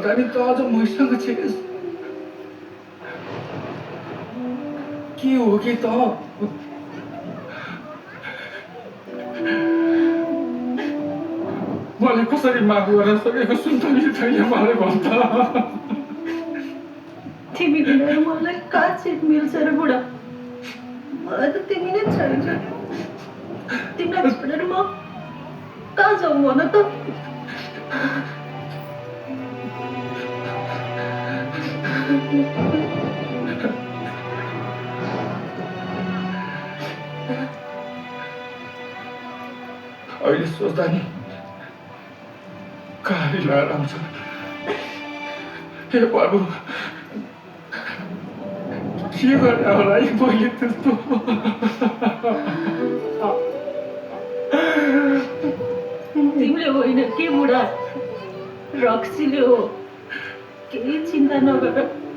सोच्दाखेरि त अझ मैसँग छिरेस् के हो कि त मलाई कसरी माफ गर्न सकेको सुन्तली छैन मलाई भन्छ तिमी बिना मलाई कहाँ चित मिल्छ र बुढा मलाई त तिमी नै चाहिन्छ तिमीलाई छोडेर म कहाँ जाउँ भन त अहिले सोच्दा नि गाडी लगाएर आउँछ हे प्रभु के गर्ने होला है मैले त्यस्तो तिमीले होइन के बुढा रक्सीले हो केही चिन्ता नगर